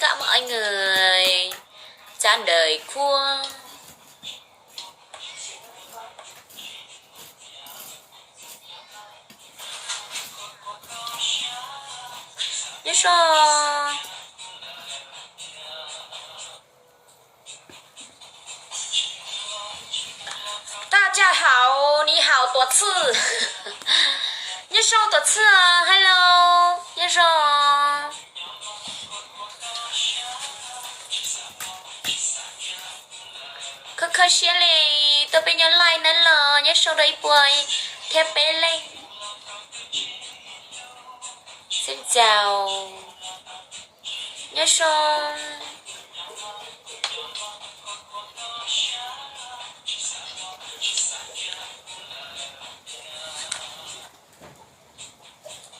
Chào mọi người, chào đời Khuôn. Nyob zoo. 大家好，你好，多次。Nyob zoo tuam txhij, hello, nyob zoo. Kho kho siab li, tuaj peb nyob live nawb los nyob zoo rau ib puas thiab peb leej. Xin chào. Nyob zoo.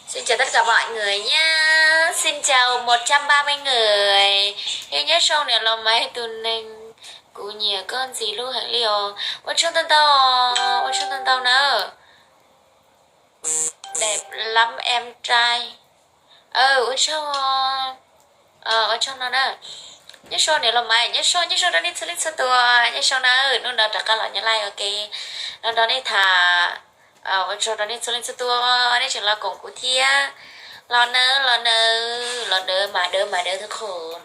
Xin chào tất cả mọi người nhé. Xin chào một trăm ba mươi người. Nyob zoo niam laus Maiv tus neeg, kuv nyiam koj ntxim hlub heev li os. Ua tsaug ntau ntau, ua tsaug ntau ntau na. Đẹp lắm em trai. Ua tsaug, ua tsaug no na. Nyob zoo niam laus Maiv, nyob zoo, nyob zoo rau nej txhua leej txhua tus, nyob zoo na, hnub no rov qab los nyob live ua ke, los nrog nej tham. Ua tsaug rau nej txhua leej txhua tus, nej tseem los koom kuv thiab. Los nawb, los nawb, los nawb, mas dawb mas dawb thoob qhov.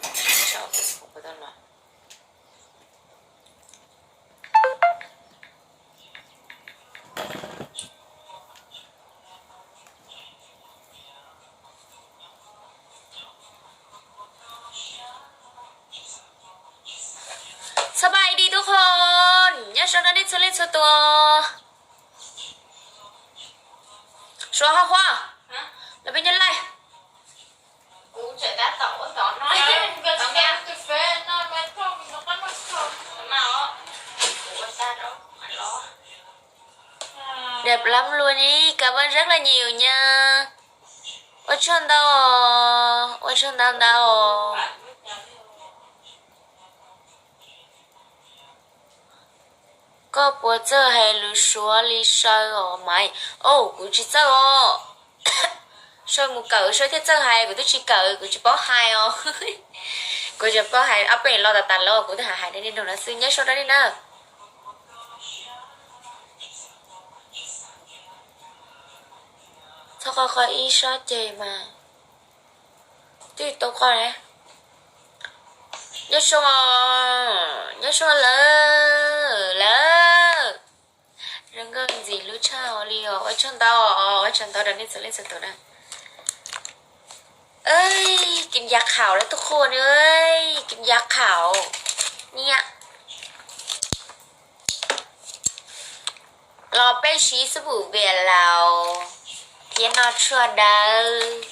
Txhob pab ib dig tub qhon, nyob zoo rau nej txhua leej txhua tus. Suav Haj Huab, los peb nyob live. Đẹp lắm luôn ý, cảm ơn rất là nhiều nha. Ua tsaug ntau, ua tsaug ntau ntau. Koj puas txawj hais lus Suav li saw os Maiv? Au, kuv tsis txawj os. Saw mus kawm saw thiaj txawj hais, kuv twb tsis kawm kuv tsis paub hais os. Kuv tsis paub hais, ob peb los tas tas los kuv twb hais hais rau nej mloog no xwb, nyob zoo rau nej na. Txhob qhov qhov ib sab ceg mas twb tau qhov ne. Nyob zoo, nyob zoo lawm lawm. Zoo nkauj ntxim hlub tshaj li os, ua tsaug ntau, ua tsaug ntau rau nej txhua leej txhua tus na. Kim Yam Khảo lawv tuaj qhuas na, Kim Yam Khảo niam. Los peb siv xab pum viam laus thiab noj tshuaj dawb.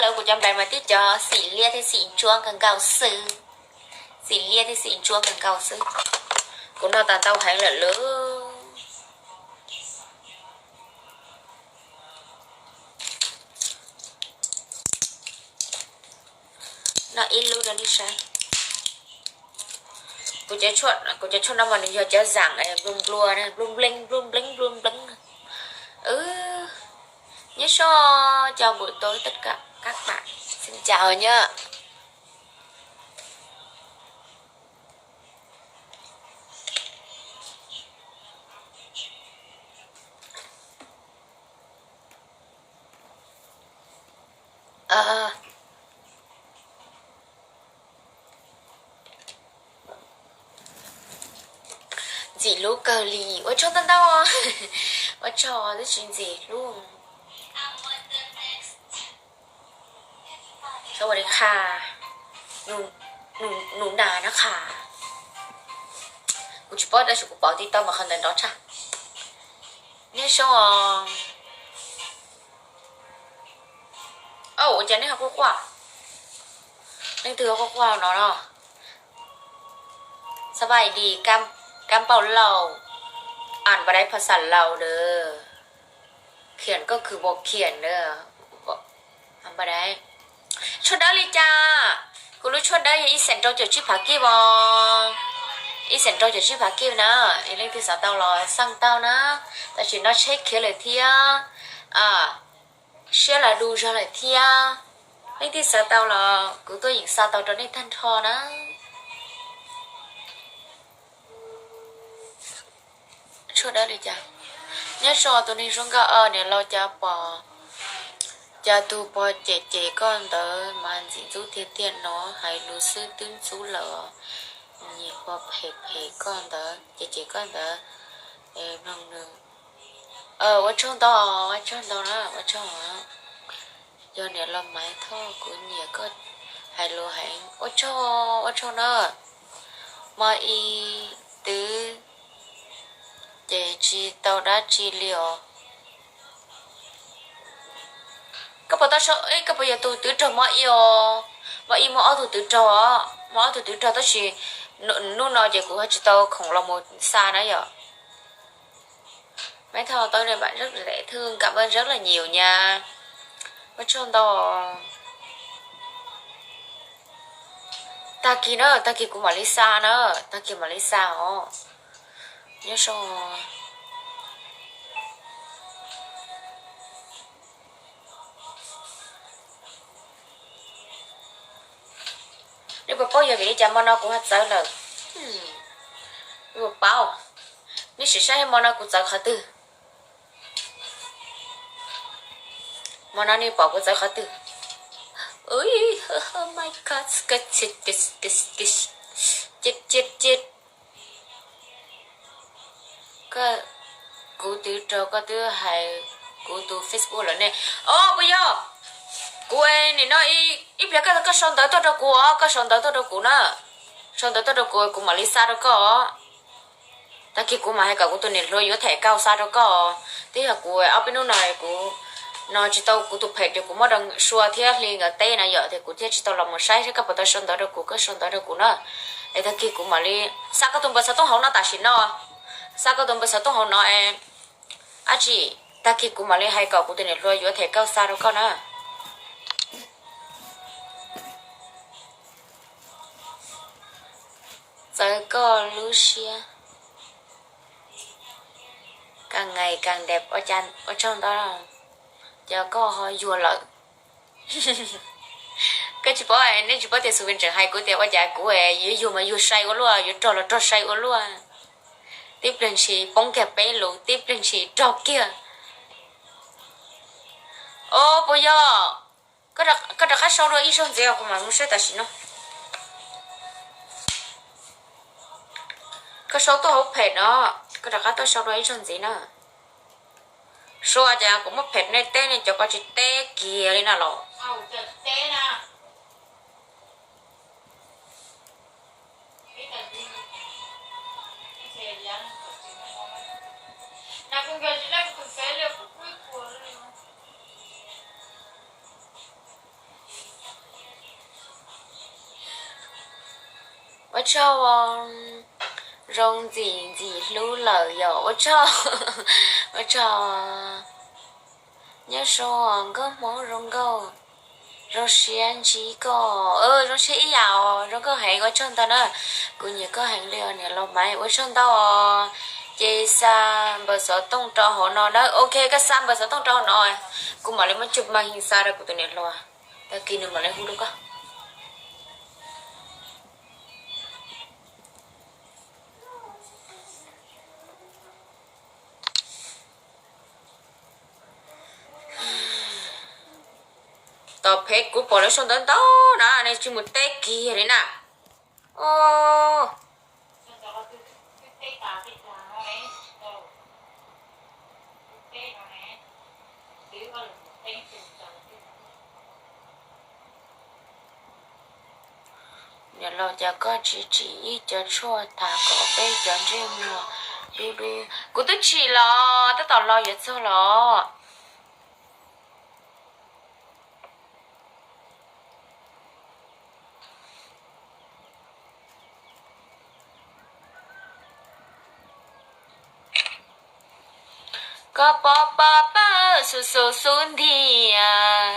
Lawv kuv cov nplais mas tib cov xim liab thiab xim ntsuab kawg nkaus xwb. Xim liab thiab xim ntsuab kawg nkaus xwb. Kuv noj tas ntau heev lawm lauj. Noj ib lub rau nej saib. Kuv cov tshuaj no mas nws yog cov zaam nplua nplua, nplua npleeb nplua npleeb nplua npleeb. Nyob zoo, chào buổi tối tất cả các bạn, xin chào nhá. Ntxim hlub kawg li, ua tsaug ntau ntau. Ua tsaug twb tsis ntxim hlub. Sawv ua li qha, nus nas na qha. Kuv tsis paub tab sis kuv pom tib tau mas qhov ntawd nrov tshaj. Nyob zoo os. Ua cas nej ho quaj quaj? Leej twg ho quaj quaj no no? สบายดี Cam Pau Lauj, ăn vào đấy ภาษา Lao được. Khiển ก็คือ บอก เขียน เด้อ ăn vào đấy. Tshuaj dawb li cas? Kuv lub tshuaj dawb yog ib xees rau caum tsib phav kib os. Ib xees rau caum tsib phav kib na. Yog leej twg xav tau los xaj tau na. Tam sim no tsheb khiav lawm thiab, siab los du zog lawm thiab. Leej twg xav tau los kuv tuaj yeem xa tau rau nej tag nrho na. Tshuaj dawb li cas? Nyob zoo tus neeg zoo nkauj, niam laus cas pom, cas tus pog cem cem koj ntawd mas ntxim ntxub tiag tiag no, hais lus xwb twb ntxub lawm. Nyiam pog phem phem koj ntawd, cem cem koj ntawd, mloog nws. Ua tsaug ntau, ua tsaug ntau na, ua tsaug. Yog niam laus Maiv Thoj, kuv nyiam koj hais lus heev. Ua tsaug, ua tsaug na. Hmo ib twb ces tsis tau dab tsi li os. Koj puas tau, koj puas yog tus twv raug hmo ib os? Hmo ib muaj ob tug twv raug os, muaj ob tug twv raug tab sis hnub no ces kuv ho tsis tau khoom los mus xa na yom. Maiv Thoj, tôi đây bạn rất dễ thương, cảm ơn rất là nhiều nha. Ua tsaug ntau. Tag kis na, tag kis kuv mam li xa na, tag kis mam li xa os. Nyob zoo. Nej puas paub yog vim li cas hmo no kuv ho txawv lawm? Nej puas paub? Nej sim saib hmo no kuv txawv qhov twg. Hmo no nej pom kuv txawv qhov twg? Ui, oh my God, koj, koj, kuv twb raug, koj twb hais kuv tus Facebook lawm ne. Os, puas yog? Kuv nim no ib pliag koj, koj sau ntawv tuaj rau kuv os, koj sau ntawv tuaj rau kuv na. Sau ntawv tuaj rau kuv, kuv mam li xa rau koj os. Tag kis kuv mam hais kom kuv tus niam hluas yuav thẻ cau xa rau koj. Twb yog kuv ob peb hnub no kuv no tsis tau kuv tus phem ces kuv muab rau Sua thiab Hli nkawd teb na yom, tias kuv thiaj tsis tau los mus saib seb koj puas tau sau ntawv rau kuv, koj sau ntawv rau kuv na. Es tag kis kuv mam li xa koj tus npawb xov tooj hauv no tam sim no. Xa koj tus npawb xov tooj hauv no es dab tsi, tag kis kuv mam li hais kom kuv tus niam hluas yuav thẻ cau xa rau koj na. Txawv koj lub siab. Càng ngày càng đẹp, ua tsaug ntau, ces koj ho yuag lawm. Koj tsis paub, nej tsis paub tias xus pes tseem hais kuv tias ua cas kuv yuav yuag mas yuag sai ua luaj, yuav rog los rog sai ua luaj. Tib pliag ntshis poob kiag peb lus, tib pliag ntshis rog kiag. Os, puas yog? Koj rov qab sau dua ib zaug ntxiv kuv mam mus saib tam sim no. Koj sau tuaj hauv phem no, koj rov qab tuaj sau dua ib zaug ntxiv na. Sua, cas kuv muab phem nej teb nej cov ko tsis teb kiag li na los? Ua tsaug, zoo ntxim ntxim hlub lawm yom. Ua tsaug, ua tsaug. Nyob zoo nkauj Hmoob zoo nkauj, zoo siab ntsib koj. Zoo siab ib yam os, zoo nkauj heev, ua tsaug ntau na. Kuv nyiam koj heev li os niam laus Maiv, ua tsaug ntau os. Ces xa npawb xov tooj rau hauv no na. Ok, koj xa npawb xov tooj rau hauv no, kuv mam li muab cug ma his xa rau kuv tus niam hluas, tag kis nws mam li hu rau koj. Tom phem kuv pom lawv sau ntawv ntau na, nej tsis mus teb kiag li na. Niam laus, cas koj tsis tsim ib co tshuaj tas kom peb cov ntsej muag dub dub? Kuv twb tsim los, tab tom los yuav txog los. Koj pob pob pawg xub xub xub ntiag.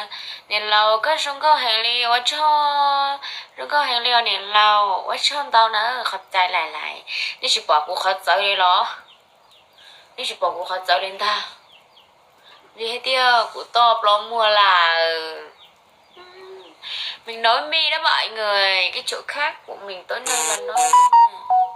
Niam laus, koj zoo nkauj heev li, ua tsaug. Zoo nkauj heev li os niam laus, ua tsaug ntau na, qhov cai lais lais. Nej tsis pom kuv qhov txawv li los? Nej tsis pom kuv qhov txawv li ntag. Vim hais tias kuv toj plaub muag lawm. Mình nói me đó mọi người, cái chỗ khác của mình tối nay là nói me nè.